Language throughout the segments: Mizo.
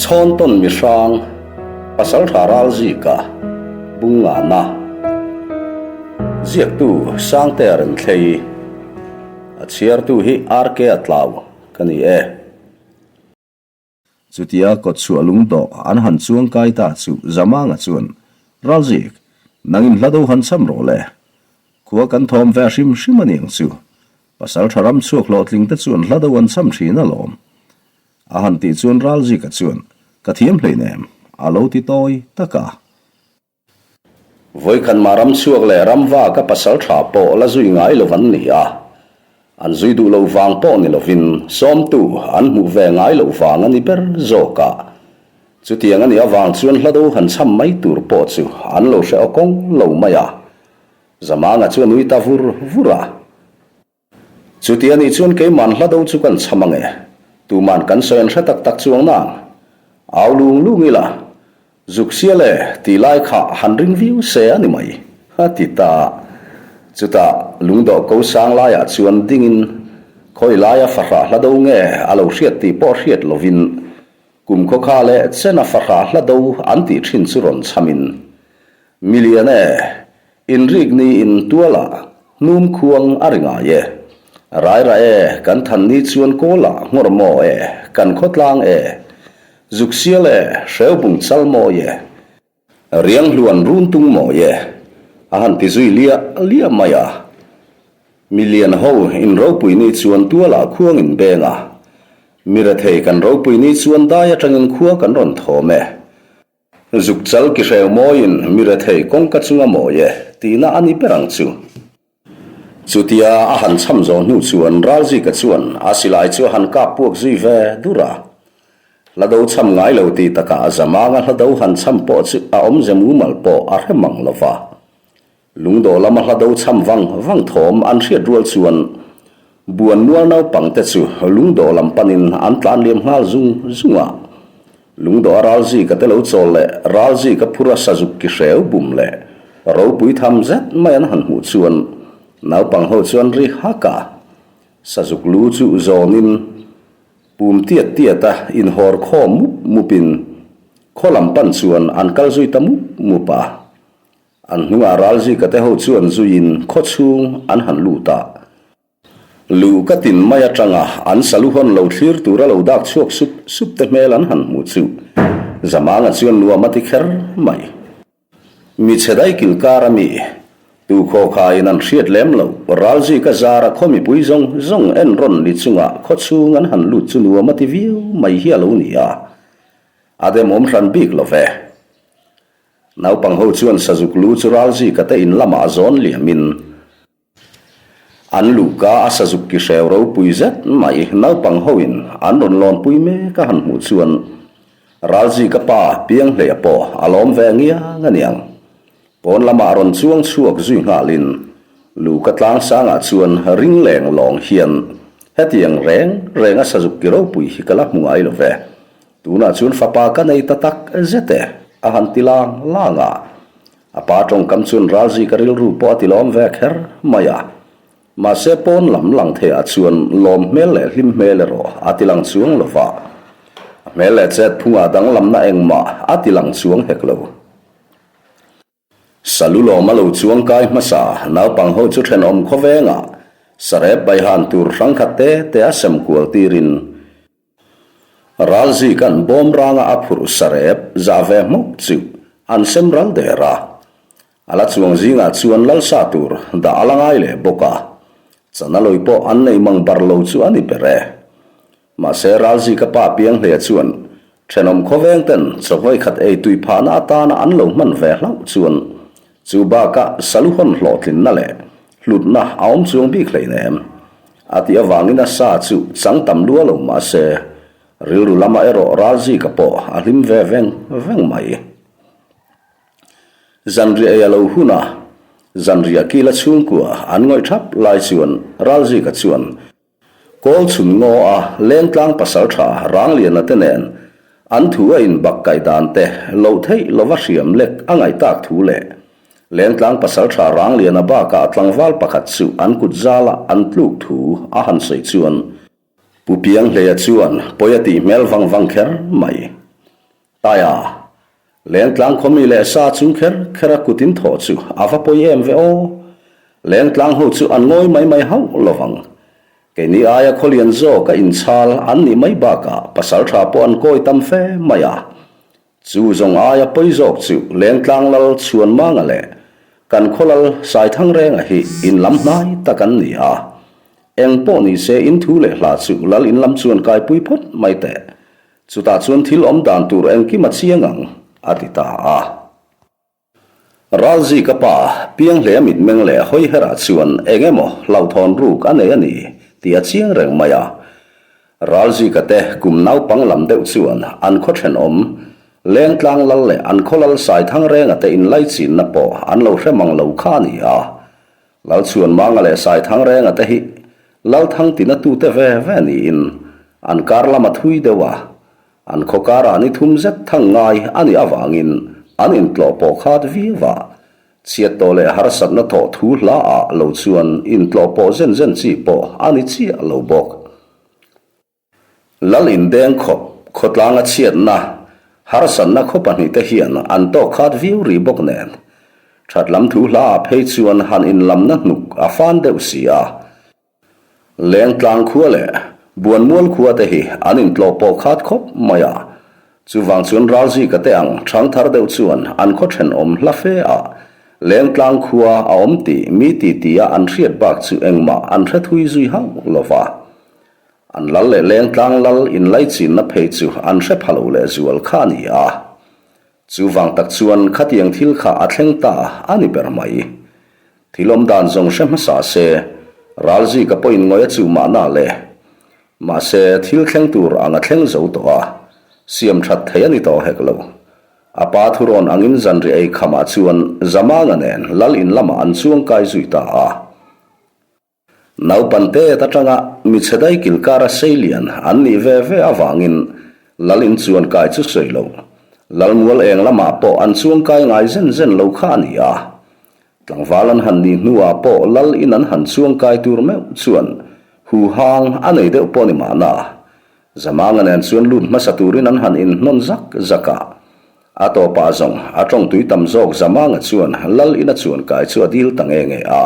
Chhawntawn mihrang, Pasaltha Ralzika, Bungngana, Ziaktu Sangtea Renthlei, a chhiartu hi RK Atlau ka ni e. Chutia kawtchhuah lungdawh an han chuang kai ta chu Zamanga chuan, Ralzik, nangin hla do han cham rawh le. Khua kan thawm ve hrim hrim a ni ang chu. Pasal tha ram chhuak hlawhtling te chuan hla do an cham thin alawm. A han tih chuan Ralzika chuan, Ka thiam hleinem, a lo ti tawi tak a. Vawikhat mah ram chhuak leh ram va ka pasal tha pawh la zui ngai lo an ni a, an zui duh loh vang pawh ni lovin sawmtu an hmuh ve ngai loh vang a ni ber zawk a. Chutiang a nih avang chuan hlado han cham mai tur pawh chu an lo hre aw kawng lo mai a. Zamanga chu a nui ta vur vur a. Chuti a nih chuan keiman hla do chu kan cham ang e. Tuman kan sawi an hre tak tak chuang nang. Au lung lung ila, Zuk sial e tih lai kha han ring viau se a ni mai, a ti ta. Chutah lungdawh ko sang laiah chuan dingin khawi laia fahrah hla do nge a lo hriat tih pawh hriat lovin kum khawkha leh chena fahrah hla do an tih thin chu rawn chamin Milian e, inrik ni in tualah hnum khuang a ri ngai e. Raira e, kan than ni chuan kawlah nghawr maw e, kan khawtlang e. Zuk sial e, hreu bung chal mawi e. Riang hluan run tung mawi e, a han ti zui liah liah mai a. Milian ho in ropui ni chuan tualah khuang in beng a. Mirethei kan ropui ni chuan dai atangin khua kan rawn thawm e. Zuk chal ki hreu mawiin mi rethei kawngka chunga mawi e tihna a ni ber ang chu. Chutia a han cham zawh hnu chuan Ralzika chuan a silai chu a han kap puak zui ve dur a. Hla do cham ngai lo tih takah a zamanga hla do han cham pawh chu a awmze mumal pawh a hre mang lo va. Lungdawh lama hla do cham vang vang thawm an hriat rual chuan buan mual naupang te chu lungdawh lam panin an tlan liam nghal zung zung a. Lungdawh a ralzika te lo chawl leh ralzika phur a sazuk ki hreu bum leh ropui tham zet mai an han hmuh chuan naupang ho chuan ri hak a, sazuk lu chu zawnin pum tiat tiat a inhawr khawm mup mupin khaw lam pan chuan an kal zui ta mup mup a. An hnungah Ralzika te ho chuan zuiin khaw chhung an han lut a. Luh ka tin mai atanga an salu hawn lo thlir tura lo dak chhuak sup sup te hmel an han hmu chu Zamanga chuan nuam a ti kher mai. Mi chhe dai kil kar a mi, tu khaw kha in an hriat lem lo, Ralzika zara khaw mipui zawng zawng en rawn ni chunga khaw chhung an han lut chu nuam a ti viau mai hi a lo ni a, a demawm hran bik lo ve. Naupang ho chuan Sazuk lu chu Ralzika te in lamah a zawn liamin an luhka a Sazuk ki hreu ropui zet mai naupang ho in an rawn lawnpui mek a han hmuh chuan Ralzika pa Pianghleia pawh a lawm ve ngiang a niang. Pawn lamah rawn chuang chhuak zui nghalin luhka tlang sangah chuan ring leng lawng hian hetiang reng reng a Sazuk ki ropui hi ka la hmu ngai lo ve. Tunah chuan fapa ka nei ta tak zet e, a han ti lang lang a. A pa tawngkam chuan Ralzika rilru pawh a ti lawm ve kher mai a. Mahse pawn lam lang theiah chuan lawm hmel leh hlim hmel erawh a ti lang chuang lo va. A hmel leh chet phungah danglamna engmah a ti lang chuang hek lo. Salu lawm a lo chuang kai hmasa, naupang ho chu thenawm khawvengah sarep baihan tur hrangkhat te te a sem kual tirin Ralzik an bawm ranga a phurh sarep zah ve hmawk chu an sem ral der a. A la chuang zingah chuan lalsa tur dah a la ngai leh bawk a, chana lawi pawh an nei mang bar lo chu a ni ber e. Mahse Ralzika pa Pianghlea chuan thenawm khawveng ten chawhmai khat ei tui phahna atana an lo hman ve hlauh chuan chu bakah salu hawn hlawhtlinna leh hlutna a awm chuang bik hleinem. A tih avangin a sa chu chang tam lua lo mahse rilru lamah erawh Ralzika pawh a hlim ve veng veng mai. Zanriah ei a lo hun a, zanriah kila chhungkua an ngawih thap lai chuan Ralzika chuan Kawl chhun ngaw a lengtlang pasaltha Rangliana te nen an thu a inbak kaih dan te loh theih lova hriam lek a ngaih tak thu leh Lengtlang pasaltha Rangliana bakah tlangval pakhat chu an kut zala an tluk thu a han sawi chuan Pu Pianghleia chuan pawi a tih hmel vang vang kher mai. Taia, Lengtlang khaw mi leh sa chung kher kher a kut in thawh chu a va pawi em ve aw. Lengtlang ho chu an ngawi mai mai hauh lo vang. Keini aia khaw lian zawk a inchhal an nih mai bakah pasal tha pawh an kawi tam fe mai a. Chu zawng aia pawi zawk chu Lengtlang lal Chhuanmanga leh kan khaw lal Saithangrenga hi in lam hnai tak an ni a. Eng pawh ni se in thu leh hla chu lal in lam chuan kaipui phawt mai teh. Chutah chuan thil awm dan tur engkim a chiang ang, a ti ta a. Ralzika pa Pianghlea mitmeng leh hawiherah chuan eng emaw hlauhthawn ruk a nei a ni tih a chiang reng mai a. Ralzika te kum naupang lam deuh chuan an khaw thenawm Lengtlang lal leh an khaw lal Saithangrenga te inlaichinna pawh an lo hre mang lo kha a ni a. Lalchhuanmanga leh Saithangrenga te hi Lalthangtina tute ve ve niin an kar lam a thui deuh a, an khaw karah ni thum zet thang ngai a nih avangin an intlawh pawh khat viau a, chhiat tawh leh harsatna thawh thu hla ah lo chuan intlawh pawh zen zen chi pawh a ni chiah lo bawk. Lal indeng khawp khawtlanga chhiatna, harsatna khaw pahnihte hian an tawk khat viau rih bawk nen. That lam thu hla ah phei chuan han inlamna hnuk a fan deuh si a. Lengtlang khua leh Buanmual khua te hi an intlawh pawh khat khawp mai a. Chuvang chuan Ralzika te ang thangthar deuh chuan an khaw thenawm hla fe a, Lengtlang khua a awm tih mi titi a an hriat bak chu engmah an hre thui zui hauh lo va. An lal leh lengtlang lal inlaichinna phei chu an hre pha lo leh zual kha a ni a. Chuvang tak chuan khatiang thil kha a thleng ta a ni ber mai. Thil awm dan zawng hre hmasa se, Ralzika pawhin ngawih a chuh mahna le. Mahse, thil thleng tur ang a thleng zo tawh a, siam that thei a ni tawh hek lo. A pa thurawn angin zanriah ei khamah chuan Zamanga nen lal in lamah an chuangkai zui ta a. Naupan tet atanga mi chhe dai kil kara sei lian an nih ve ve avangin Lal in chuan kai chu sawi lo. Lal mual eng lamah pawh an chuang kai ngai zen zen lo kha a ni a. Tlangval an han nih hnuah pawh Lal in an han chuang kai tur meuh chuan huhang a nei deuh pawh ni mahna. Zamanga nen chuan lut hmasa turin an han inhnawn zak zak a. A tawpah zawng a tawngtui tam zawk Zamanga chuan Lal in a chuan kai chu a dil ta nge nge a.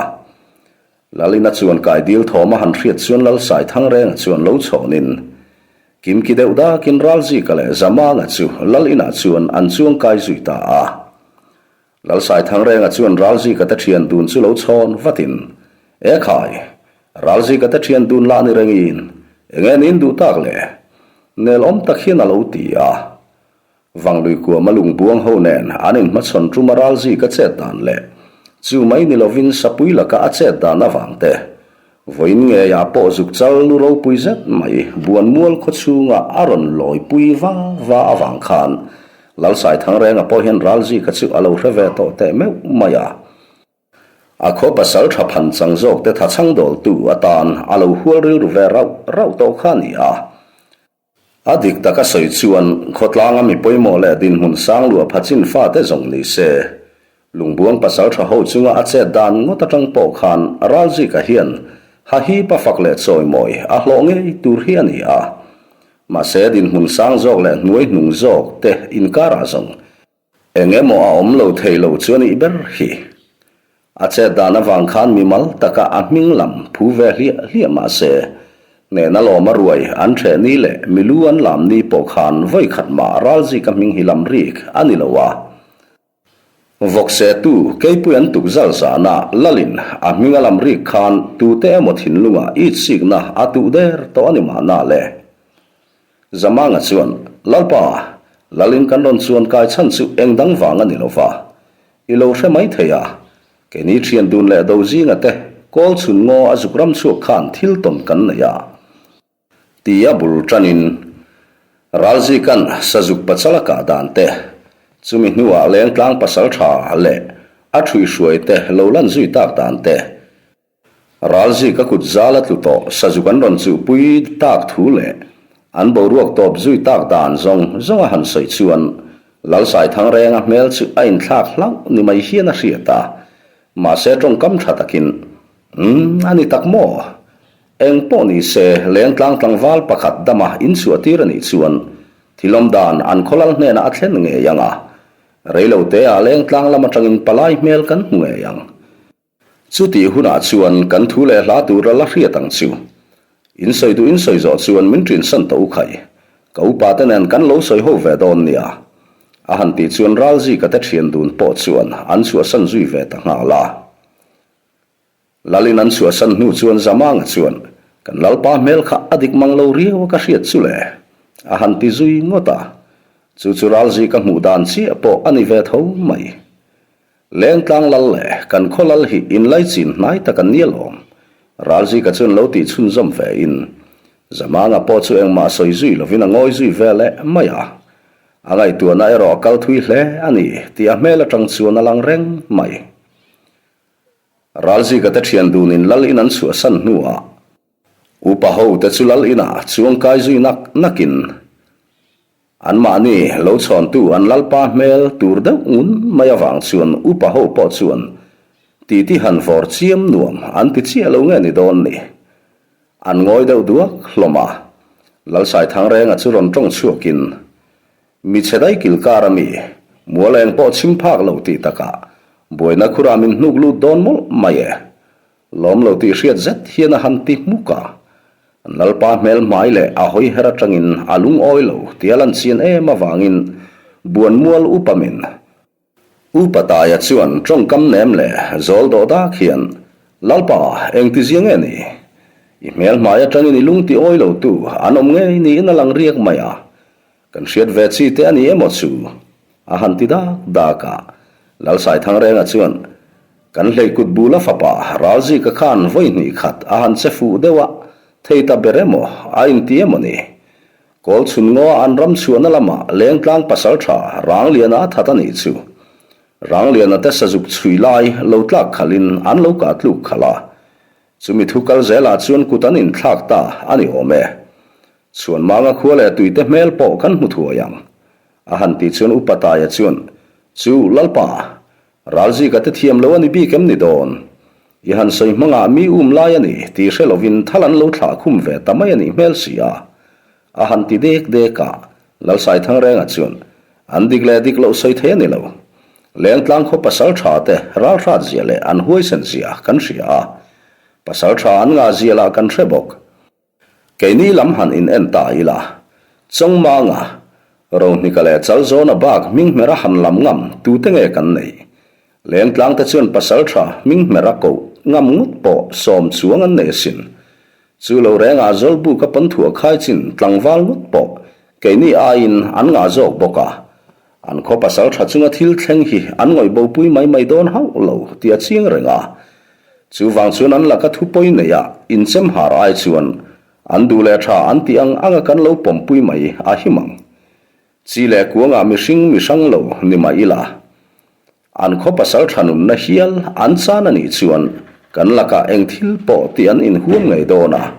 Lalina chuan kai dil thawm a han hriat chuan Lalsai Thangrenga chuan lo chhawnin Kimki deuh dakin Ralzika leh Zamanga chu Lal inah chuan an chuang kai zui ta a. Lalsai Thangrenga chuan Ralzika te thian dun chu lo chhawn vatin, E khai, Ralzika te thian dun lah ni rengin enge niin duh tak le? Nel awm tak hian a lo ti a. Vanglui kuama lungbuang ho nen an inhmachhawn tum a ralzi ka chet dan leh chu mai ni lovin sapui laka a chet dan avang te vawiin ngeiah pawh zuk chal lu ropui zet mai Buanmual khaw chhunga a rawn lawipui va va avang khan Lalsaithangrenga pawh hian ralzi ka chu a lo hre ve tawh teh meuh mai a. A khaw pasal tha phan chang zawk te thachhang dawltu atan a lo hual rilru ve rauh rauh tawh kha a ni a. A dik taka sawi chuan khawtlanga mi pawimawh leh dinhmun sang luah pha chin fate zawng ni se. Lungbuang pasal tha ho chunga a chet dan ngawt atang pawh khan Ralzika hian hahip a fak leh chawimawi a hlawh ngei tur hi a ni a. Mahse dinhmun sang zawk leh hnuai hnung zawk te inkarah zawng Eng emaw a awm lo thei lo chu a nih ber hi. A chet dan avang khan mimal taka a hming lam phu ve hliah hliah mah se, hnehna lawm a ruai an ṭheh ni leh milu an lam ni pawh khan vawi khat mah Ralzika hming hi lam rik a ni lo a. Vawksetu keipui an tuk zal zana Lalin a hming a lam rik khan tute emaw thinlungah itsikna a tuh der tawh a ni mahna le. Zamanga chuan, Lalpa, Lalin kan rawn chuan kai chhan chu eng dang vang a ni lo va. I lo hre mai thei a. Keini thian dun leh do zinga te kawl chhun ngaw a zuk ram chhuak khan thil tawn kan nei a. Ti a bul tanin Ralzikan sazuk pachal a kah dan te, chumi hnuah lengtlang pasal tha leh a ṭhuihruai te lo lan zui tak dan te, Ralzi ka kut zal a tlu tawh, sazuk an rawn chuhpui tak thu leh an boruak tawp zui tak dan zawng zawng a han sawi chuan Lalsaithangrenga hmel chu a inthlak hlauh ni mai hian a hriat a, mahse tawngkam tha takin, Umm, a ni tak maw? Eng pawh ni se, lengtlang tlangval pakhat dama inchhuahtir a nih chuan. Thil awm dan an khaw lal hnenah a thlen ngei ang a, reilo teah lengtlang lam atangin palai hmel kan hmu ngei ang. Chutih hunah chuan kan thu leh hla tur a la hriat ang chu. In sawi duh in sawi zawh chuan min ṭinsan tawh u khai. Ka upa te nen kan lo sawi ho ve dawn nia. A han tih chuan Ralzika te ṭhian dun pawh chuan an chhuahsan zui ve ta nghal a. Lalin an chhuahsan hnu chuan Zamanga chuan, Kan Lalpa hmel kha a dik mang lo riau a ka hriat chu le, a han ti zui ngawt a. Chu chu Ralzika hmuh dan chiah pawh a ni ve tho mai. Lengtlang lal leh kan khaw lal hi inlaichin hnai tak an ni alawm. Ralzika chuan lo tih chhunzawm ve in, Zamanga pawh chu engmah sawi zui lovin a ngawi zui ve leh mai a. A ngaihtuahna erawh a kal thui hle a ni tih a hmel atang chuan a lang reng mai. Ralzika te thian dunin lal in an chhuahsan hnuah upa ho te chu lal inah chuangkai zui nak nakin anmahni lo chhawntu an lalpa hmel tur deuh ngun mai avang chuan upa ho pawh chuan titi han vawr chiam nuam an ti chiah lo nge ni dawn ni. An ngawi deuh duak hlawm a, Lalsaithangrengah chu rawn tawng chhuakin Mi chhe dai kil kar a mi, mual eng pawh chhim phak lo tih takah buaina khurah min hnuk lut dawn mawlh mai e. Lawm lo tih hriat zet hian a han ti hmuk a. An lalpa hmel hmai leh a hawi her atangin a lungawi lo tih a lan chian em avangin buan mual upa min Upa Taia chuan tawngkam nem leh zawl dawh dak hian, Lalpa, engti zia nge ni? I hmel hmai atangin i lung ti awi lo tu an awm ngei niin a lang riak mai a, kan hriat ve chi te a ni emaw chu? a han ti dak dak a. Lalsaithangrenga chuan, Kan hleikut bula fapa Ralzika khan vawi hnih khat a han che fuh deuh a, thei ta ber emaw a inti emaw ni? Kawl chhun ngaw an ram chhuahna lamah Lengtlang pasaltha Rangliana a that a nih chu. Rangliana te sazuk chhui lai lo tlak khalhin an lo kah tluk khalh a. Chumi thu kal zelah chuan kut an inthlak ta a ni awm e. Chhuanmanga khua leh tuite hmel pawh kan hmu thuai ang. A han tih chuan Upa Taia chuan, Chu Lalpa, Ralzika te thiam lo a ni bik em ni dawn? I han sawi hmangah mi um lai a ni tih hre lovin thal an lo thlah khum ve ta mai a nih hmel si a. A han ti dek dek a, Lalsaithangrenga chuan, An dik leh dik loh sawi thei a ni lo. Lengtlang khaw pasal tha te ralhrat zia leh an huaisen zia kan hria a. Pasal tha an ngah zia lah kan hre bawk. Keini lam han in en ta ila, Chawngmanga, Rohnika leh Chalzawna bak hminghmera han lam ngam tute nge kan neih? Lengtlang te chuan pasaltha hminghmera koh ngam ngawt pawh sawm chuang an nei asin. Chu lo rengah Zawlbuka pawnthuah khai chin tlangval ngawt pawh keini aiin an ngah zawk bawk a. An khaw pasaltha chunga thil thleng hi an ngawih bopui mai mai dawn hauh lo tih a chiang reng a. Chuvang chuan an laka thu pawi neia inchem har ai chuan an duh leh tha an tih ang anga kan lo pawmpui mai a him ang. Chi leh kuangah mihring mi hrang lo ni mah ila, an khaw pasal tha nunna hial an chan a nih chuan kan lakah eng thil pawh tih an inhuam ngei dawn a.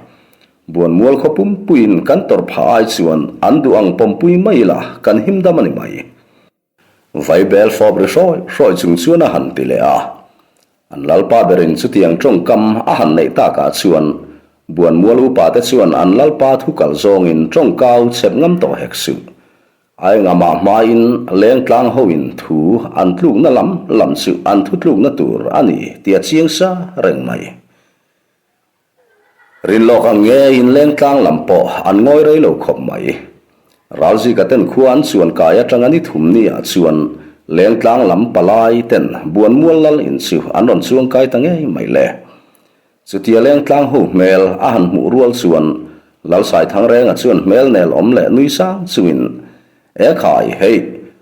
Buanmual khaw pumpuiin kan tawrh phah ai chuan an duh ang pawmpui mai ila kan him dam a ni mai. Vaibel fawp ri hrawi hrawi chung chuan a han ti leh a. An lalpa berin chutiang tawngkam a han neih takah chuan Buanmual upa te chuan an lalpa thu kal zawngin tawngkau chep ngam tawh hek suh. A engamah hmain lengtlang hoin thu an tlukna lam lam chu an thu tlukna tur a ni tih a chiang sa reng mai. Rinlawk ang nge inlengtlang lam pawh an ngawi rei lo khawp mai. Ralzika ten khua an chuan kai atanga ni thum ni ah chuan lengtlang lam palai ten Buanmual lal in chu an rawn chuang kai ta ngei mai le. Chutia lengtlang ho hmel a han hmuh rual chuan Lalsaithangrenga chuan hmel nel awm leh nui sang chungin, E khai, hei,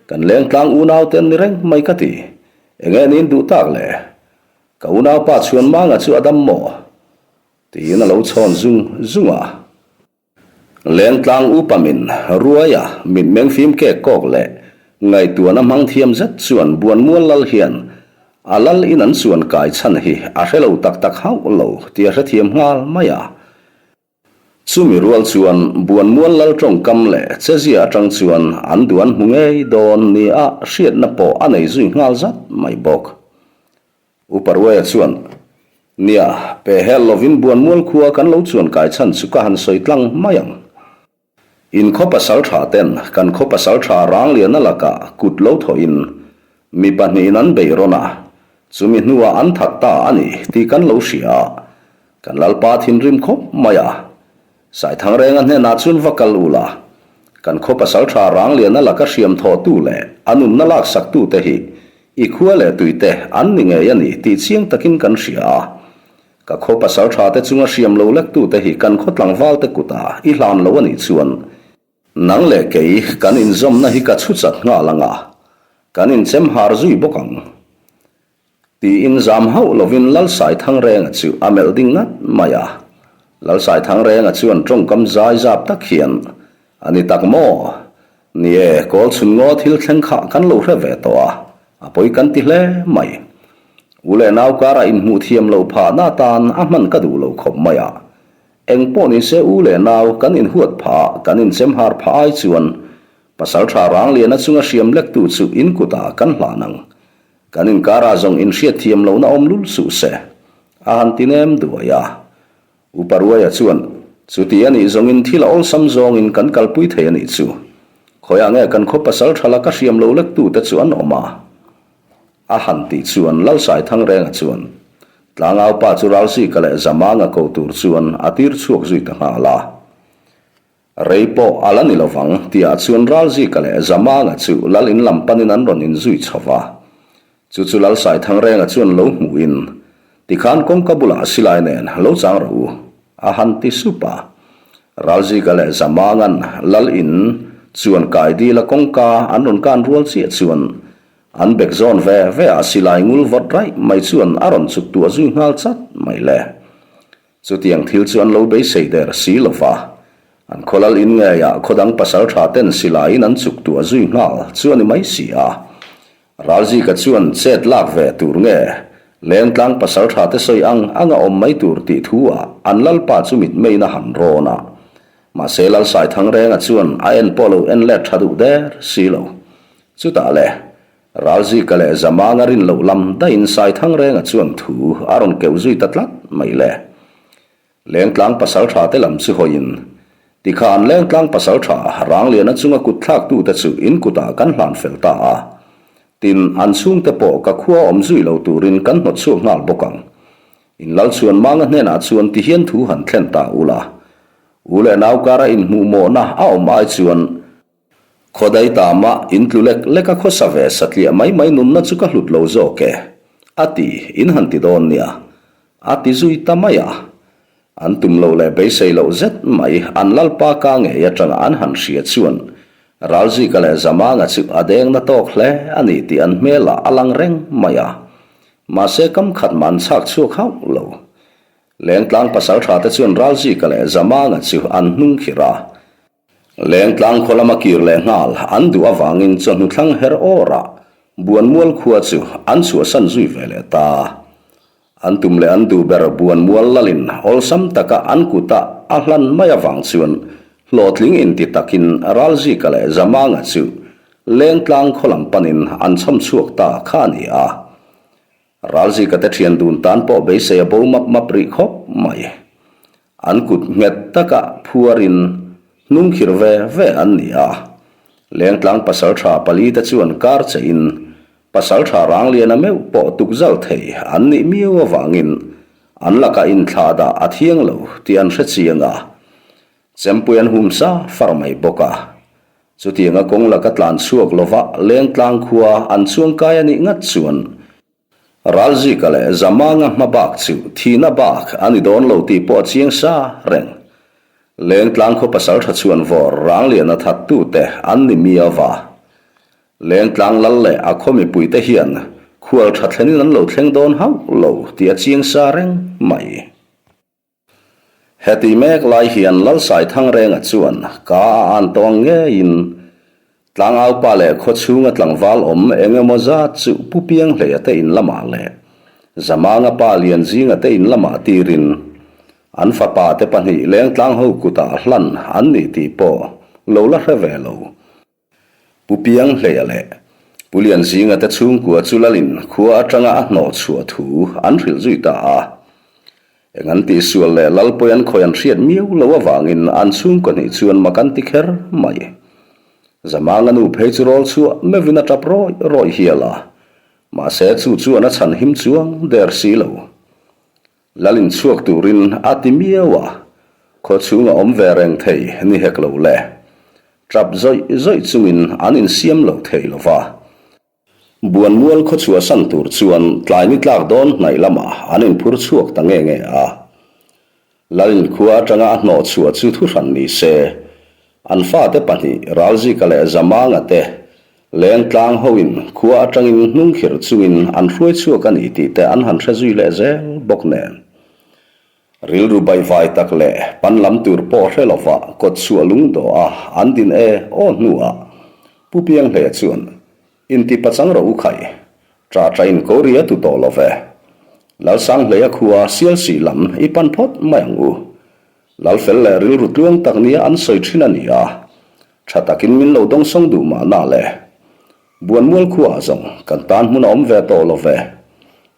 kan lengtlang unau te an ni reng mai ka ti. Enge niin duh tak le? Ka unaupa Chhuanmanga chu a dam maw? tiin a lo chhawn zung zung a. Lengtlang upa min Ruaia mitmeng fim kek kawk leh ngaihtuahna hmang thiam zet chuan Buanmual lal hian a lal in an chuan kai chhan hi a hre lo tak tak hauh lo tih a hrethiam nghal mai a. Chumi rual chuan Buanmual lal tawngkam leh chezia atang chuan an duh an hmu ngei dawn nia hriatna pawh a nei zui nghal zat mai bawk. Upa Ruaia chuan, Nia, pe hel lovin Buanmual khua kan lo chuan kai chhan chu ka han sawi tlang mai ang. In khaw pasalṭha ten kan khaw pasalṭha Rangliana lakah kut lo thawhin mi pahnihin an beih rawn a, chumi hnuah an that ta a ni tih kan lo hria a, kan Lalpa thinrim khawp mai a. Saithangrenga hnenah chuan va kal u la, kan khaw pasalṭha Rangliana laka hriam thawhtu leh a nunna laksaktute hi i khua leh tuite an ni ngei a ni tih chiang takin kan hria a. Ka khaw pasalṭha te chunga hriam lo lektute hi kan khaw tlangvalte kutah i hlan lo a nih chuan nang leh kei kan inzawmna hi ka chhu chat nghal ang a, kan inchem har zui bawk ang. Tiin zam hauh lovin Lalsaithangrenga chu a melh ding ngat mai a. Lalsaithangrenga chuan tawngkam zai zap tak hian, A ni tak maw? Ni e, kawl chhun ngaw thil thleng kha kan lo hre ve tawh a, a pawi kan ti hle mai. U leh nau karah inhmuh thiam loh phahna atan a hman ka duh lo khawp mai a. Eng pawh ni se u leh nau kan inhuat phah a, kan inchem har phah ai chuan Pasaltha Rangliana chunga hriam lektu chu in kutah kan hlan ang. Kan inkarah zawng inhriat thiam lohna awm lul suh se, a han ti nem duai a. Upa Ruaia chuan, Chuti a nih zawngin thil a awlsam zawngin kan kalpui thei a nih chu. Khawiah nge kan khaw pasal tha laka hriam lo lektute chu an awm a? A han tih chuan Lalsaithangrenga chuan Tlangaupa chu Ralzika leh Zamanga ko tur chuan a tir chhuak zui ta nghal a. Rei pawh a la ni lovang tihah chuan Ralzika leh Zamanga chu Lal in lam panin an rawn inzui chho va. Chu chu Lal Saithangrenga chuan lo hmuhin, Tikhan kawngka bulah silai nen lo chang rawh u, a han ti sup a. Ralzika leh Zamanga'n Lal in chuan kai dila kawngka an rawn kan rual chiah chuan an bek zawn ve ve a silai ngul vawt raih mai chuan a rawn chuk tuah zui nghal chat mai le. Chutiang thil chu an lo beisei der si lo va, an khawlal in ngeiah khaw dang pasal tha ten silaiin an chuk tuah zui nghal chu a ni mai si a. Ralzika chuan chet lak ve tur nge Lengtlang pasal tha te sawi ang ang a awm mai tur tih thu ah an lalpa chu mitmeiin a han rawn a. Mahse Lalsaithangrenga chuan a en pawh lo en let tha duh der si lo. Chutah le Ralzika leh Zamanga rin loh lam daihin Saithangrenga chuan thu a rawn keuh zui ta tlat mai le. Lengtlang pasaltha te lam chu hawiin, Tikhan Lengtlang pasaltha Rangliana chunga kut thlaktute chu in kutah kan hlan fel ta a. Tin, an chhungte pawh ka khua awm zui lo turin kan hnawt chhuak nghal bawk ang. In Lalchhuanmanga hnenah chuan tihian thu han thlen ta ula. U leh nau kara inhmuhmawhna a awm ai chuan, Khawdai tama in tlu lek lek a khawsa ve satliah mai mai nunna chu ka hlut lo zawk e, a ti in han ti dawn nia, a ti zui ta mai a. An tum loh leh beisei loh zet mai an lalpa ka ngei atanga an han hria chuan Ralzika leh Zamanga chu a deng na tawk hle a ni tih an hmelah a lang reng mai a. Mahse kam khat mah an chhak chhuak hauh lo. Lengtlang pasaltha te chuan Ralzika leh Zamanga chu an hnung khirh a. Lengtlang khaw lama kir leh nghal an duh avangin chawhnu thlang her awrah Buanmual khua chu an chhuahsan zui ve leh ta. An tum leh an duh ber Buanmual lalin awlsam taka an kuta a hlan mai avang chuan hlawhtling inti takin Ralzika leh Zamanga chu Lengtlang khaw lam panin an chham chhuak ta kha a ni a. Ralzika te thian dun tan pawh beisei a bo map map rih khawp mai. An kut nghet taka phuarin hnung khirh ve ve an ni a. Lengtlang pasaltha palite chuan kar cheiin pasaltha Rangliana meuh pawh tukzal thei an nih miau avangin an lakah inthlahdah a thiang lo tih an hre chiang a. Chempui an hum sa far mai bawk a. Chutianga kawng laka tlan chhuak lova Lengtlang khua an chuangkai a nih ngat chuan Ralzika leh Zamanga hma bak chu thihna bak a ni dawn lo tih pawh a chiang sa reng. Lengtlang khaw pasal tha chuan vawr Rangliana thattute an ni miau va. Lengtlang lal leh a khaw mipuite hian khual tha thlenin an lo thleng dawn hauh lo tih a chiang sa reng mai. Heti mek lai hian Lalsaithangrenga chuan ka a an tawng ngeiin Tlangaupa leh khaw chhunga tlangval awm eng emaw zat chu Pu Pianghleia te in lamah leh Zamanga pa Lianzinga te in lamah tirin an fapa te pahnih Lengtlang ho kutah hlan an ni tih pawh lo la hre ve lo. Pu Pianghleia leh Pu Lianzinga te chhungkua chu Lalin khua atanga a hnawh chhuah thu an hrilh zui ta a. Eng an tihsual leh Lalpawi an khawi an hriat miau lo avangin an chhungkaw hnih chuan mak an ti kher mai. Zamanga nu phei chu rawl chhuah meuhin a tap rawih rawih hial a, mahse chu chuan a chhan him chuang der si lo. Lal inchhuak turin a ti miau a, khaw chhunga awm ve reng thei ni hek lo le. Tap zawih zawih chungin an insiam lo thei lo va. Buanmual khaw chhuahsan tur chuan tlai ni tlak dawn hnaih lamah an inphur chhuak ta nge nge a. Lal inkhua atanga a hnawh chhuah chu thuhran ni se, an fate pahnih Ralzika leh Zamanga te Lengtlang hoin khua atangin hnungkhirh chungin an hruai chhuak a ni tih te an han hre zui leh zel bawk nen. Rilru baihvai tak leh pan lam tur pawh hre lova kawt chhuah lung dawh a an din e aw hnuah Pu Pianghlea chuan inti pachang rawh u khai, ṭah ṭah in ko ria tu tawh lo ve. Lalsanghleia khua Sialsih lam i pan phawt mai ang u. Lalfel leh rilru tluang tak nia an sawi thin a ni a, tha takin min lo dawngsawng duh mahna le. Buanmual khuaah zawng kan tan hmun a awm ve tawh lo ve,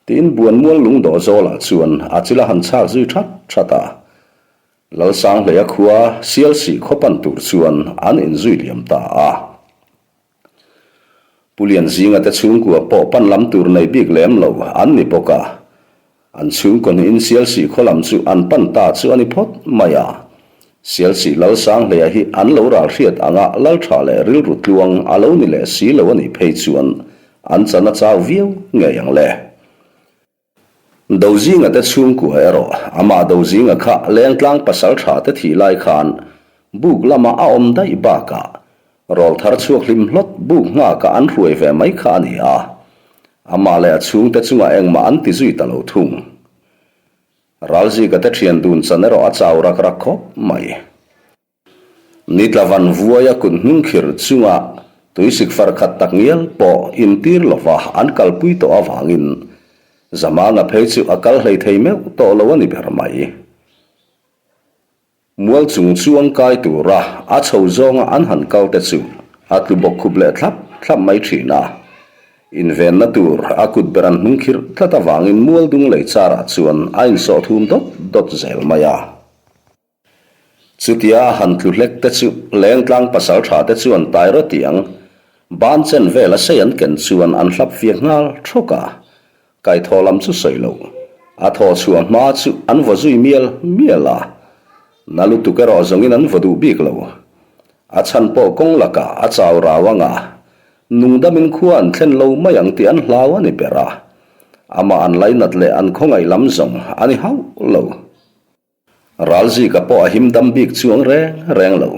tiin Buanmual lungdawh zawlah chuan a chil a han chhak zui that that a. Lalsanghleia khua Sialsih khaw pan tur chuan an inzui liam ta a. Pu Lianzinga te chhungkua pawh pan lam tur nei bik lem lo an ni bawk a, an chhungkaw hnihin Sialsih khaw lam chu an pan ta chu a ni phawt mai a. Sialsih Lalsanghleia hi an lo ral hriat anga Laltha leh rilru tluang a lo ni leh si lo a nih phei chuan an chan a chau viau ngei ang le. Dozinga te chhungkua erawh amah Dozinga kha Lengtlang pasal tha te thih lai khan buk lama a awm daih bakah rawl thar chhuak hlim hlawt buk nghakah an hruai ve mai kha a ni a, amah leh a chhungte chungah engmah an ti zui ta lo thung. Ralzika te thian dun chan erawh a chau rak rak khawp mai. Nitlavan vuaia kut hnung khirh chunga tuisik far khat tak ngial pawh intir lova an kalpui tawh avangin Zamanga phei chu a kal hlei thei meuh tawh lo a ni ber mai. Mual chung chuang kai tura a chho zawnga an han kal te chu a tlu bawk khup leh thlap thlap mai thin a. Invenna tur a kut ber an hnung khirh tlat avangin mual dung lei charah chuan a insawh thum dawt dawt zel mai a. Chutia a han tlu hlek te chu Lengtlang pasal tha te chuan tai rawt tiang ban chen vel a sei an ken chuan an hlap fiak nghal thawk a, kaithaw lam chu sawi lo. A thaw chhuah hma chu an vaw zui mial mial a, na lutuk erawh zawngin an vaw duh bik lo. A chhan pawh kawng lakah a chau rau anga nungdamin khua an thlen lo mai ang tih an hlau a ni ber a, amah an lainat leh an khawngaih lam zawng a ni hauh lo. Ralzika pawh a him dam bik chuang reng reng lo.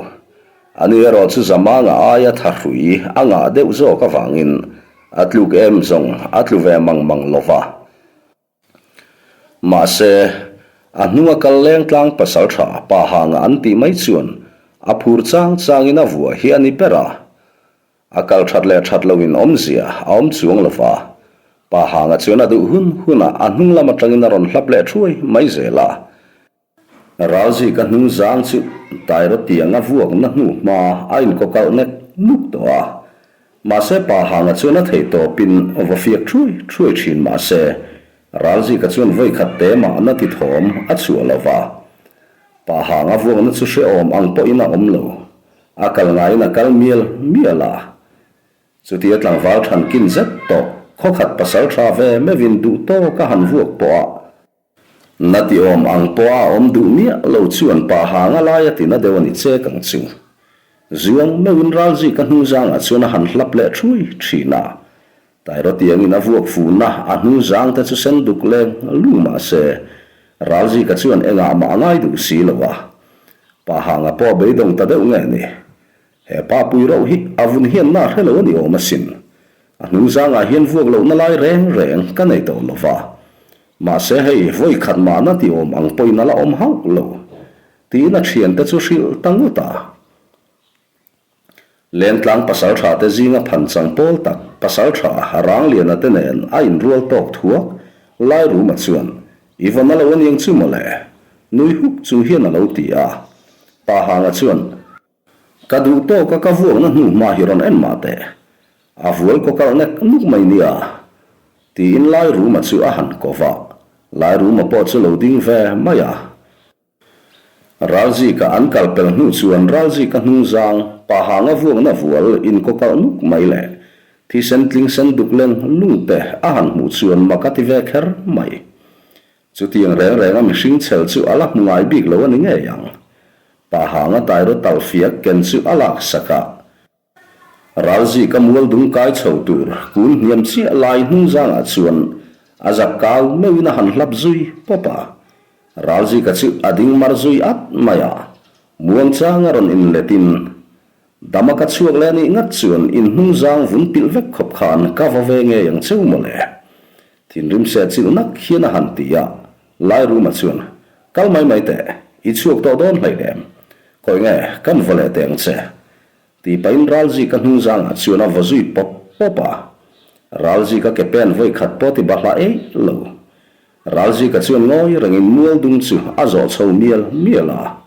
Ani erawh chu Zamanga aia tha hrui a ngah deuh zawk avangin a tluk em zawng a tlu ve mang mang lo va. Mahse, a hnunga kal leng tlang pasal tha pa hanga an tih mai chuan a phur chang changin a vuah hi a ni ber a. A kal that leh that loin awmzia a awm chuang lo va, pa hanga chuan a duh hun hunah a hnung lam atangin a rawn hlap leh thuai mai zel a. Ralzika hnung zang chu Tairo tianga vuakna hnu hma a inkawkalh nek nuk tawh a, mahse pa hanga chuan a thei tawpin va fiak thuai thuai thin mahse Ralzika chuan vawi khat te mahna ti thawm a chhuah lo va, pa hanga vuakna chu hrehawm ang pawhin a awm lo. A kal ngaiin a kal mial mial a. Chutia tlangval than kin zet tawh khawkhat pasal tha ve meuhin duh tawk a han vuak pawh a, na ti awm ang pawh a awm duh miah lo chuan pa hanga lai a tina deuh a ni chek ang chu. Zuang meuhin Ralzika hnungzangah chuan a han hlap leh thui thin a. Tairawtiangin a vuak fuhna a hnungzang te chu sen duk leng lung mah se, Ralzika chuan engah mah a ngai duh si lo a. Pa hanga pawh beidawng ta deuh nge ni? He pa pui rauh hi a vun hian na hre lo a ni awm asin. A hnung zangah hian vuak lohna lai reng reng ka nei tawh lo va. Mahse hei vawi khat mahna ti awm ang pawhin a la awm hauh lo. Tiin a thiante chu hrilh ta ngawt a. Lengtlang pasaltha te zinga phan chang pawl tak pasaltha Rangliana te nen a inrual tawk thuak Lairuma chuan, I va na lo aniang chu mawle? Nui huk chung hian a lo ti a. Pa Hanga chuan, Ka duh tawk a ka vuakna hnu hma hi rawn en mah teh. A vual kaw kalh nek nuk mai nia. Tiin Lairuma chu a han ko va. Lairuma pawh chu lo ding ve mai a. Ralzika an kal pel hnu chuan Ralzika hnungzang pahanga vuakna vual inkawkalh nuk mai leh thisen tling sen duk leng lungte a han hmuh chuan mak a ti ve kher mai. Chutiang reng renga mihring chhel chu a la hmu ngai bik lo a ni ngei ang. Pahanga tairaw talhfiak ken chu a laksak a. Ralzika mual dung kai chho tur kun hniam chiah lai hnung zangah chuan a zak kau meuhin a han hlap zui pawp a. Ralzika chu a ding mar zui at mai a, muangchang a rawn inletin dama ka chhuak leh anih ngat chuan in hnung zang vun pilh vek khawp khan ka va ve ngei ang cheu mawle. Thinrim seh chilh nak hian a han ti a, Lairuma chuan, Kal mai mai teh, i chhuak tawh dawn hlei lem. Khawi nge, kan va leh teh ang che. Tih pahin Ralzika hnung zangah chuan a vaw zui pawp pawp a. Ralzika ke pen vawi khat pawh ti bahlah eih lo. Ralzika chuan ngawi rengin mual dung chu a zawh chho mial mial a.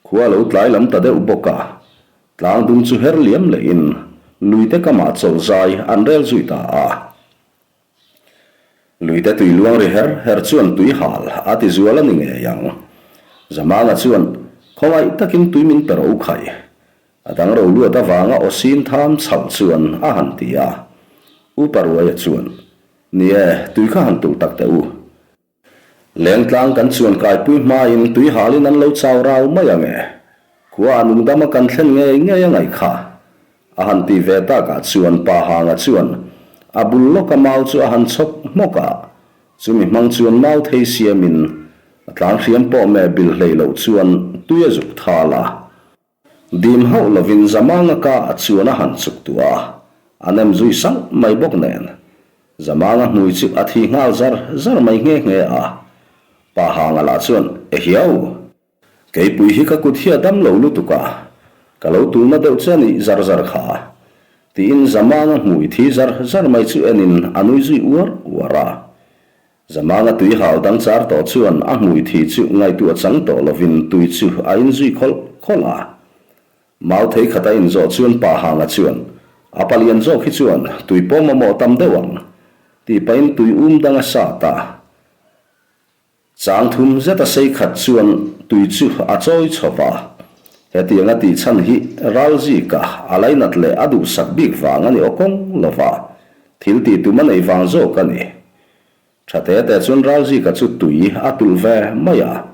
Khua lo tlai lam ta deuh bawk a. Tlang dung chu her liam lehin luite kamah chawlh zai an rel zui ta a. Luite tui luang ri her her chuan tui hal a ti zual a ni ngei ang. Zamanga chuan khawngaih takin tui min pe ro khai. A dang ro luat avanga aw sin tham chhal chuan a han ti a. Upa Ruaia chuan, Ni e, tui kha han tulh tak teh u. Lengtlang kan chuan kaipui hmain tui halin an lo chau rau mai ang e. Khua a nungdama kan thlen ngei ngei a ngaih kha. A han ti ve takah chuan Pa Hanga chuan a bul lawka mau chu a han chhawk hmawk a, chumi hmang chuan mau thei siamin a tlang hriam pawh meh bil hlei loh chuan tui a zuk thal a. Dim hauh lovin Zamanga ka a chuan a han chuk tuah a, a nem zui salh mai bawk nen. Zamanga hmui chu a thi nghal zar zar mai nghe nghe a. Pa Hanga lah chuan, Ehiau! Keipui hi ka kut hi a dam lo lutuk a, ka lo tulna deuh che a nih zar zar kha. Tiin Zamanga hmui thi zar zar mai chu enin a nui zui uar uar a. Zamanga tui hal dang char tawh chuan a hmui thi chu ngaihtuah chang tawh lovin tui chu a inzui khawlh khawlh a. Mau thei khat a inzawh chuan Pa Hanga chuan, A palian zawk hi chuan tui pawh mamawh tam deuh ang, tih pahin tui um dang a sat a. Chang thum zet a sei khat chuan tui chu a chawi chho va. Hetiang a tih chhan hi Ralzika a lainat leh a duhsak bik vang a ni aw kawng lova, thil tih tum a nei vang zawk a ni. Tha te te chuan Ralzika chu tui a tulh ve mai a.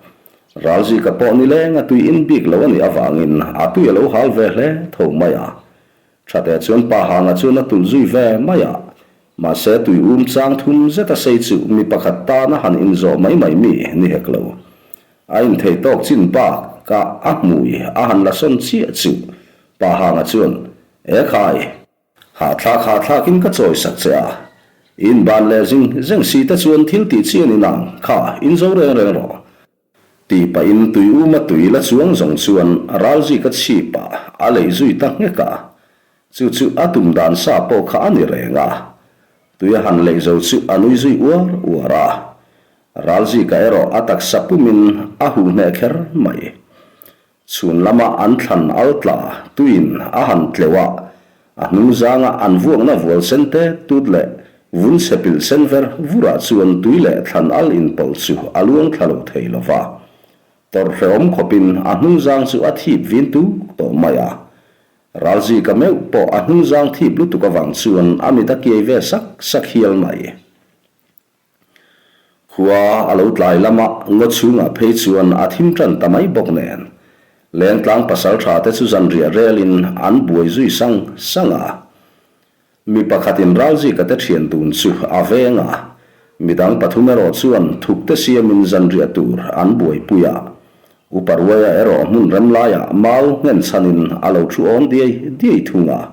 Ralzika pawh nileng a tui in bik lo a nih avangin a tui a lo hal ve hle tho mai a. Tha te chuan Pa Hanga chuan a tulh zui ve mai a. Mahse tui um chang thum zet a sei chu mi pakhat tana han inzawh mai mai mi ni hek lo. A inthei tawk chin bak a a hmui a han la sawn chiah chu Pa Hanga chuan, Ekhai! Hahthlak hahthlakin ka chawi sak che a, in ban leh zing zeng si te chuan thil tih chi a ni nang, kha in zo reng reng rawh. Tih pahin tui uma tui la chuang zawng chuan ralzi ka chhip a, a leih zui ta nghek a. Chu chu a tum dan sa pawh kha a ni reng a. Tui a han leih zo chu a nui zui uar uar a. Ralzi ka erawh a taksa pumin a huh hneh kher mai. Chhun lama an thlan al tla tuin a han tleuh a, a hnung zanga an vuakna vual sen te tut leh vun chhe pilh sen ver vurah chuan tui leh thlan al inpawlh chu a luang thla lo thei lo va. Tawrh hrehawm khawpin a hnung zang chu a thip vin tuk tawh mai a. Ralzika meuh pawh a hnung zang thip lutuk avang chuan a mit a kiai ve sak sak hial mai. Khua a lo tlai lama ngaw chhungah phei chuan a thim tan ta mai bawk nen. Lengtlang pasal tha te chu zanriah relin an buai zui sang sang a. Mi pakhatin Ralzika te thian dun chu a veng a, midang pathum erawh chuan thuk te siamin zanriah tur an buaipui a. Upa Ruaia erawh hmun rem laiah mau nghen chhanin a lo thu awn diai diai thung a.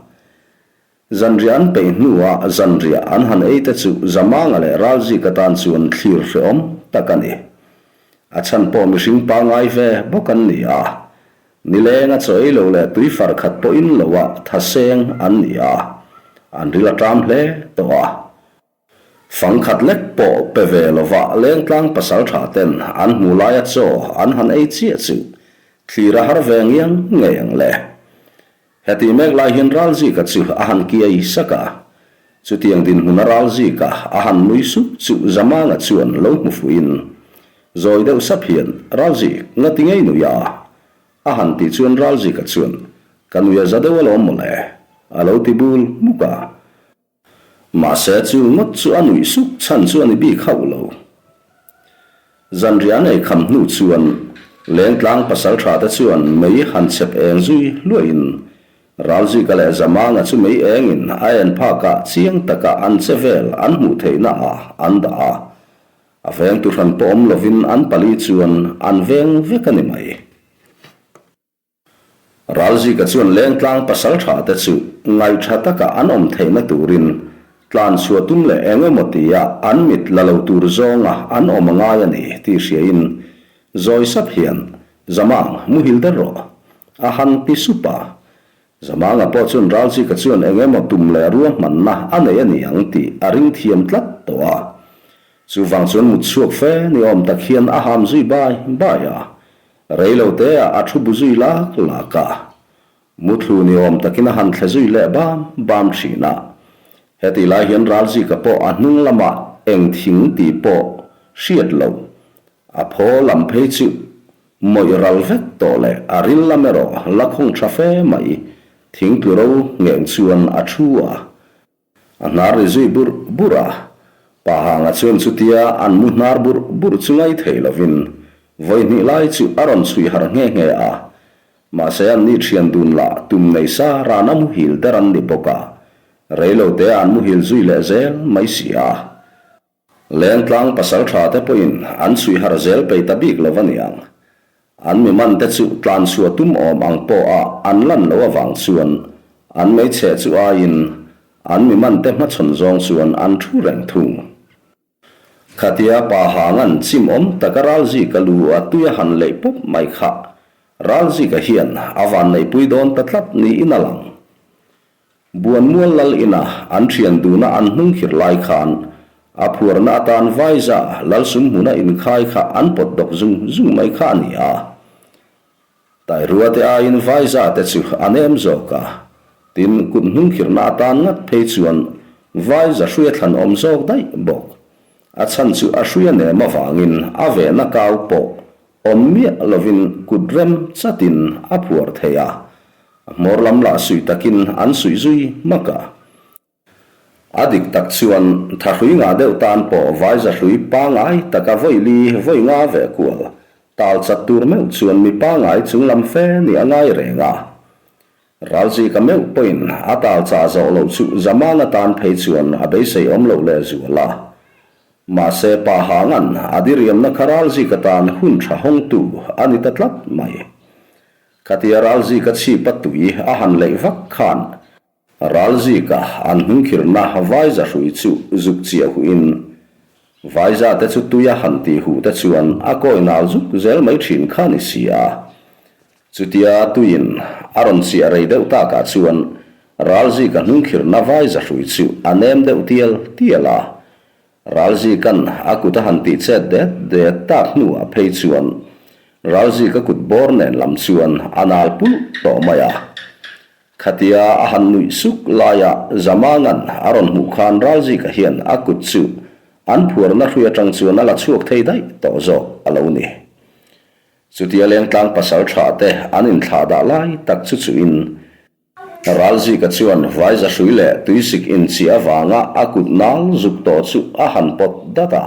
Zanriah an peih hnuah zanriah an han ei te chu Zamanga leh Ralzika tan chuan thlir hrehawm tak a ni. A chhan pawh mihring pangngai ve bawk an ni a. Nileng a chaw ei lo leh tui far khat pawh in loah thaseng an ni a. An ril a ṭam hle tawh a. Fang khat lek pawh pe ve lova lengtlang pasal tha ten an hmu laia chaw an han ei chiah chu thlir a har ve ngiang ngei ang le. Heti mek lai hian Ralzika chu a han kiai sak a. Chutiang dinhmun a ral zika a han nui sup chu Zamanga chuan lo hmu fuhin zawi deuh sap hian, Ralzik, ngati ngei nui a? A han tih chuan Ralzika chuan, Ka nui a za deuh alawm mawle, a lo ti bul hmuk a. Mahse chu ngawt chu a nuih suk chhan chu a ni bik hauh lo. Zanriah an ei kham hnu chuan Lengtlang pasaltha te chuan mei han chhep eng zui hluahin Ralzika leh Zamanga chu mei engin a en phakah chiang taka an che vel an hmuh theihna ah an dah a. A veng tu hran pawh awm lovin an pali chuan an veng vek a ni mai. Ralzika chuan Lengtlang pasaltha te chu ngaihṭha taka an awm theihna turin tlan chhuah tum leh eng emaw tia an mit la lo tur zawnga an awm a ngai a ni tih hriain zawi sap hian, Zamang, muhil der rawh, a han ti sup a. Zamanga pawh chuan Ralzika chuan eng emaw tum leh ruahmanna a nei a ni ang tih a ring thiam tlat tawh a. Chuvang chuan mut chhuak fe ni awm tak hian a ham zui bai bai a. Rei lo te ah a thu bu zui lak lak a, muthlu ni awm takin a han thle zui leh bam bam thin a. Hetih lai hian Ralzika pawh a hnung lamah eng thing tih pawh hriat loh, a phaw lam phei chu mawih ral vek tawh leh a ril lam erawh la khawng tha fe mai thing tlu ro ngheng chuan a thu a. A hnar ri zui burh burh a, Pahanga chuan chutia an mu hnar burh burh chu ngai thei lovin vawi hnih lai chu a rawn chhui harh nghe nghe a. Mahse an ni thian dun lah tum nei sa ran a muhil der an ni bawk a, rei lo te an muhil zui leh zel mai si a. Lengtlang pasal tha te pawhin an chhui har zel pei ta bik lo a niang. An mi man te chu tlan chhuah tum awm ang pawha an lan loh avang chuan an meichhe chu aiin an mi man te hmachhawn zawng chuan an thu reng thung. Khatia pa hangan chim awm taka Ralzika lu a tui a han leih pawp mai kha Ralzika hian a vanneihpui dawn ta tlat niin a lang. Buanmual lal ina an thian duna an hnung khir lai khan a phuarna atan Vaiza lal sum hmuna inkhai kha an pawt dawk zung zung mai kha a ni a. Tairua te aiin Vaiza te chu a nem zawk a, tin kut hnung khirna atan ngat phei chuan Vaiza hrui a thlan awm zawk daih bawk. A chhan chu a hrui a nem avangin a vehna kau pawh awm miah lovin kut rem chatin a phuar thei a, A hmawr lam lah suih takin an suih zui hmak a. A dik tak chuan thahrui ngah deuh tan pawh vaiza hlui pangai taka vawi li vawi nga ve kual tal chat tur meuh chuan mi pangai chung lam fe ni a ngai reng a. Ralzika meuh pawhin a tal chah zawh loh chu Zamana tan phei chuan a beisei awm loh leh zual a. Mahse pa Hangan a diriamna kha Ralzika tan hun tha hawngtu a ni ta tlat mai. Khatia Ralzika chhip a tui a han leih vak khan Ralzika an hnungkhirhna Vaiza hrui chu zuk chiah huhin Vaiza te chu tui a han tih huh te chuan a kawi nal zuk zel mai thin kha ni si a. Chutia tuiin a rawn chiah rei deuh takah chuan Ralzika hnungkhirhna Vaiza hrui chu a nem deuh tial tial a. Ralzika'n a kut a han tih chet det det tak hnuah phei chuan Ralzika kut bawr nen lam chuan a nal pulh tawh mai a. Khatia a han nuih suk laia Zamanga'n a rawn hmuh khan Ralzika hian a kut chu an phuarna hrui atang chuan a la chhuak thei daih tawh zawk a lo ni. Chutia lengtlang pasal tha te an inthlah dah lai tak chu chuhin Ralzika chuan vaiza hrui leh tuisik inchih avanga a kut nal zuk tawh chu a han pawt dat a.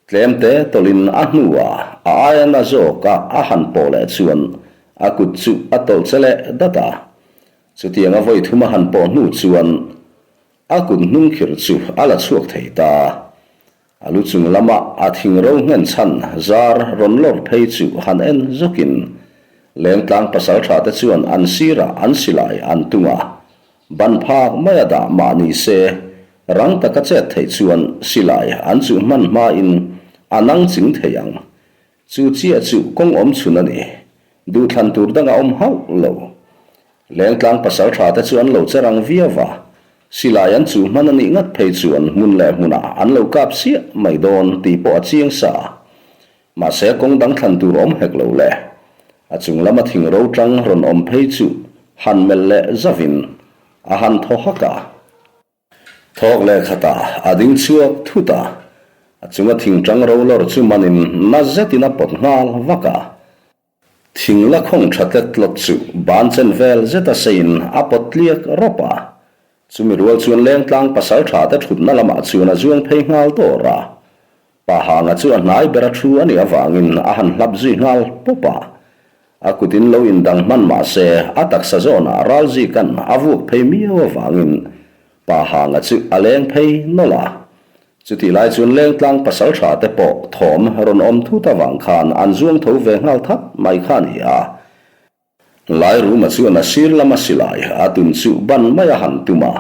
Tlemte tawlhin a hnuah a aia na zawka a han pawh leh chuan a kut chu a tawlh che leh dat a. Chutianga vawi thum a han pawh hnu chuan a kut hnung khirh chu a la chhuak thei ta. A lu chung lama a thing ro nghen chhan zar rawn lawr phei chu han en zawkin Lengtlang pasaltha te chuan an sirah an silai an tung a, ban phak mai a dah mah ni se rang taka chet theih chuan silai an chuh hman hmain a nang ching thei ang. Chu chiah chu kawng awm chhun a ni. Duhthlan tur dang a awm hauh lo. Lengtlang pasal tha te chu an lo che rang viau va, silai an chuh hman a nih ngat phei chuan hmun leh hmunah an lo kap siah mai dawn tih pawh a chiang sa. Mahse kawng dang thlan tur awm hek lo le. A chung lama thing ro tang rawn awm phei chu han melh leh zavin a han thaw hak a. Thawk leh khatah a ding chhuak thut a, a chunga thing tang ro lawr chu manin na zetin a pawt nghal vak a. Thing la khawng tha tlet tlawt chu ban chen vel zeta seiin a pawt tliak rawp a. Chumi rual chuan lengtlang pasal tha te thutna lamah chuan a zuang phei nghal dawr a. Pa Hanga chu a hnai bera thu a nih avangin a han hlap zui nghal pawp a. A kutin lo indang hman mah se a taksa zawnah ralzikan a vuak phei miau avangin Pa Hanga chu a leng phei nawlh a. Chutih lai chuan lengtlang pasal tha te pawh thawm rawn awm thut avang khan an zuang tho ve nghal that mai kha a ni a. Lairuma chuan a sir lama silai a tum chu ban mai a han tum a,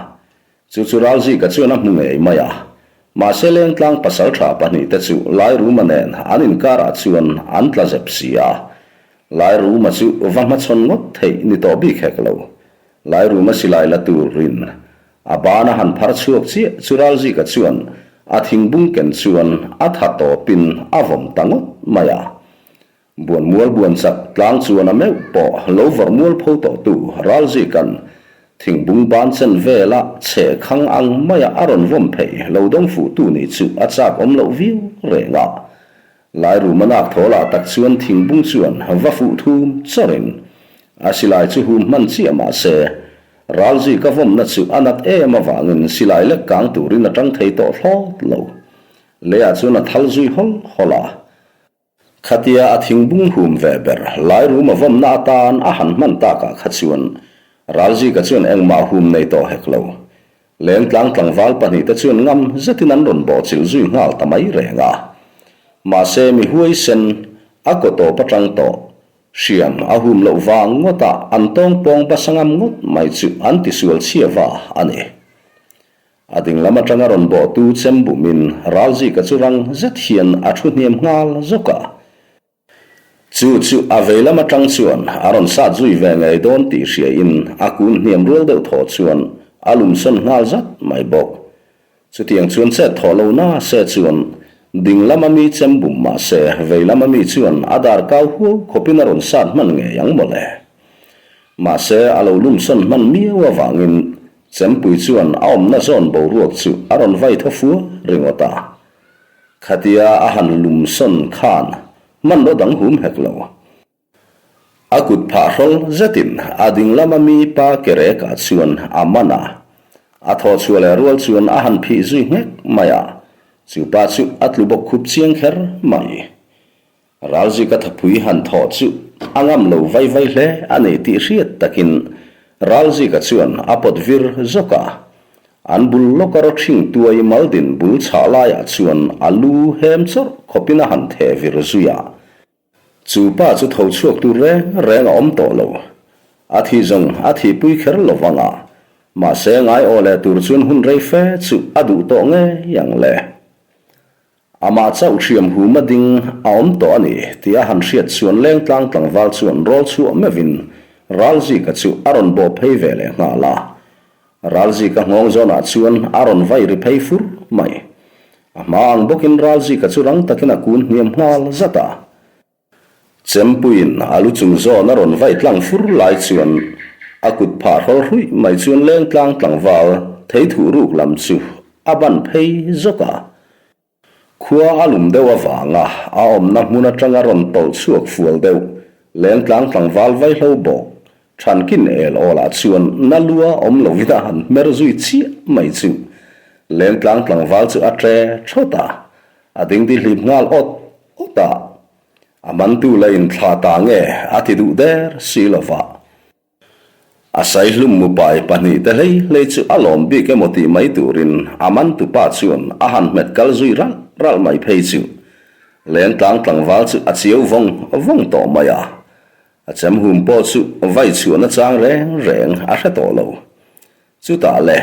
chu chu Ralzika chuan a hmu ngei mai a. Mahse lengtlang pasal tha pahnihte chu Lairuma nen an inkarah chuan an tla zep si a. Lairuma chu va hmachhawn ngawt theih ni tawh bik hek lo. Lairuma silai la turin a ban a han phar chhuak chiah chu Ralzika chuan a thingbung ken chuan a tha tawpin a vawm ta ngawt mai a. Buan mual buan chak tlang chuan a meuh pawh lo vawrh mual pho tawhtu Ralzika'n thingbung ban chen vela chhe khang ang maia a rawn vawm phei lo dawng fuhtu nih chu a chak awm loh viau reng a. Lairuma nak thaw lah tak chuan thingbung chuan va fuh thum chawrin a silai chu hum hman chiah mah se Ralzika vawmna chu a nat em avangin silai lek kang turin a tang thei tawh thlawt lo. Leiah chuan a thal zui hawl hawl a. Khatia a thingbung hum ve ber Lairuma vawmna atan a han hman takah kha chuan Ralzika chuan engmah hum nei tawh hek lo. Lengtlang tlangval pahnihte chuan ngam zetin an rawn bawhchilh zui nghal ta mai reng a. Mahse mi huaisen a kaw tawp atang tawh hriam a hum loh vang ngawtah an tawngpawng basa ngam ngawt mai chu an tisual chhiava a ni. A ding lam atanga rawn bawhtu chem bumin Ralzika chu rang zet hian a thu hniam nghal zawk a. Chu chu a vei lam atang chuan a rawn sat zui ve ngei dawn tih hriain a kun hniam rual deuh thaw chuan a lumsawn nghal zat mai bawk. Chutiang chuan chet thawh lo na se chuan ding lama mi chem bum mah se vei lama mi chuan a dar kau huau khawpin a rawn sat hman ngei ang mawle. Mahse a lo lumsawn hman miau avangin Chempui chuan a awmna zawn boruak chu a rawn vai thaw fua ringawt a. Khatia a han lum sawn khan hmanraw dang hum hek lo. A kut phah hrawl zetin a ding lama mi pa ke rekah chuan a man a. A thaw chhuah leh rual chuan a han phih zui nghek mai a, chu pa chu a tlu bawk khup chiang kher mai. Ralzika thapui han thawh chu a ngam lo vai vai hle a ni tih hriat takin Ralzika chuan a pawt vir zawk a. An bul lawka raw ṭhing tuai maldin bul chhah laiah chuan a lu hem chawrh khawpin a han theh vir zui a. Chu pa chu tho chhuak tur reng reng a awm tawh lo. A thih zawng a thihpui kher lo vang a, mahse ngai aw leh tur chuan hun rei fe chu a duh tawh ngei ang le. Amah chauh hriam huma ding a awm tawh a ni tih a han hriat chuan lengtlang tlangval chuan rawl chhuah meuhin Ralzika chu a rawn bawh phei ve leh nghal a. Ralzika nghawng zawnah chuan a rawn vai ri phei fur mai. A hma ang bawkin Ralzika chu rang takin a kun hniam nghal zat a. Chempuiin a lu chung zawn a rawn vai tlang fur lai chuan a kut phah hrawl hruih mai chuan lengtlang tlangval thei thuh ruk lam chu a ban phei zawk a. Khua a lum deuh avanga a awmna hmun atanga rawn tawlh chhuak fual deuh lengtlang tlangval vaihlo bawk Thankin el awlah chuan na lua awm lovin a han hmer zui chiah mai chu lengtlang tlangval chu a tre thawt a, a dingdi hlip nghal awt awt a. A mantu la inthlah ta nge a ti duh der si lova. A saihlum mupai pahnihte hlei hlei chu a lawm bik emaw tih mai turin a mantupa chuan a han hmet kal zui ralh ralh mai phei chu lengtlang tlangval chu a chiau vawng vawng tawh mai a. A chem hum pawh chu vai chhuahna chang reng reng a hre tawh lo. Chutah le,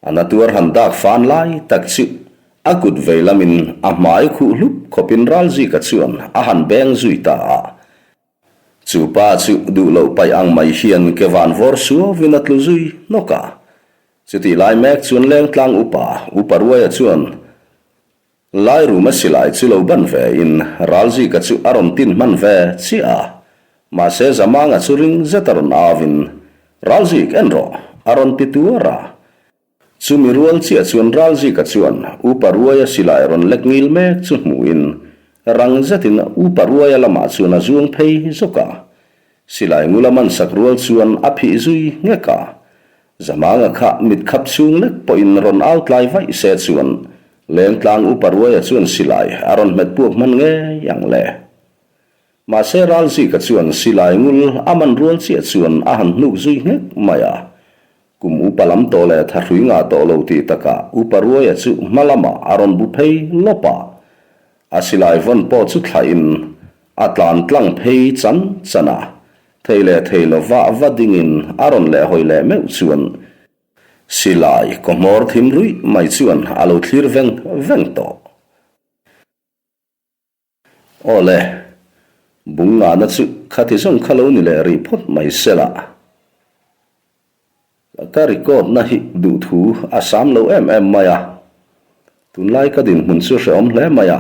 a na tuar han dak fan lai tak chu a kut vei lamin a hmai khuh hlup khawpin Ralzika chuan a han beng zui ta a. Chu pa chu duh loh paih ang mai hian ke van vawr suauin a tlu zui hnawk a. Chutih lai mek chuan lengtlang upa, Upa Ruaia chuan Lairuma silai chu lo ban ve in Ralzika chu a rawn tin hman ve chiah a. Mahse Zamanga chu ring zet a rawn au in, Ralzik en rawh, a rawn ti tuar a. Chumi rual chiah chuan Ralzika chuan Upa Ruaia silai rawn lek ngil mek chu hmuhin rang zetin Upa Ruaia lamah chuan a zuang phei zawk a. Silai ngula man sak rual chuan a phih zui nghek a. Zamanga kha mit khap chhung lek pawhin rawn au tlai vaih se chuan Lengtlang Upa Ruaia chuan silai a rawn hmet puak hman ngei ang le. Mahse Ralzika chuan silai ngul a man rual chiah chuan a han hnuk zui nghek mai a. Kum upa lam tawh leh thahrui ngah tawh lo tih takah Upa Ruaia chu hma lamah a rawn bu phei lawp a. A silai vawn pawh chu thlahin a tlan tlang phei chan chan a. Thei leh thei lova va dingin a rawn leh hawi leh meuh chuan silai kawhmawr thim ruih mai chuan a lo thlir veng veng tawh. Aw le, bung ngahna chu khati zawng kha lo ni leh rih phawt mai sela. Ka record na hi duhthu a sam lo em em mai a, tunlai ka dinhmun chu hrehawm hle mai a,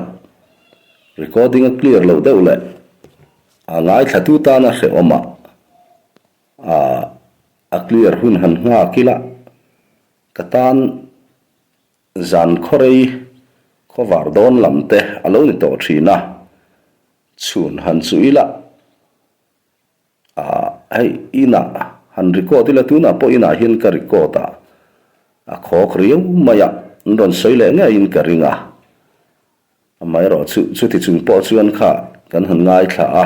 recording a clear loh deuh leh a ngaithlatu tana hrehawm a, a clear hun han nghak ila ka tan Zan khawrei khawvar dawn lam te a lo ni tawh thin a, chhun han chu ila ah hei inah han record ila tunah pawh inah hian ka record a, a khawk riau mai a, an rawn sawi leh ngeiin ka ring a, amaherawh chu chuti chung pawh chuan kha kan han ngaithla a,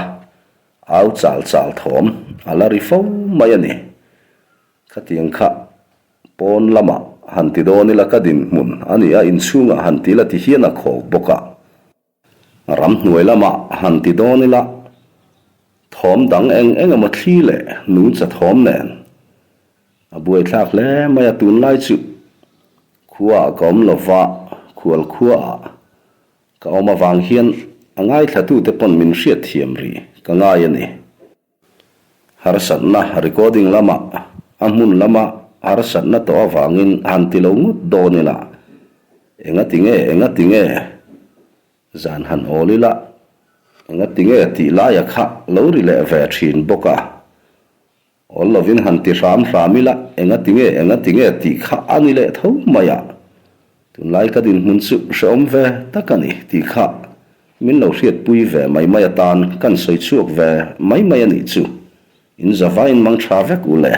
au chal chal thawm a la ri fo mai a ni, khatiang kha. Pawn lamah han ti dawn ila ka dinhmun a ni a, inchhungah han ti ila ti hian a khawk bawk a. Ramhnuai lamah han ti dawn ila thawm dang eng eng emaw thli leh nungcha thawm nen a buaithlak hle mai a, tunlai chu khuaah ka awm lova, khual khuaah ka awm avang hian a ngaithlatute pawn min hriatthiam rih ka ngai a ni. Harsatna recording lamah a hmun lama harsatna tawh avangin han ti lo ngawt dawn ila, engati nge engati nge zan han awl ila, engati nge tih laia kha lo ri leh ve thin bawk a, awl lovin han ti hram hram ila, engati nge engati nge tih kha a ni leh tho mai a, tunlai ka dinhmun chu hrehawm ve tak a ni tih kha Min lo hriatpui ve mai mai atan kan sawi chhuak ve mai mai a nih chu. In zavain mang tha vek u le.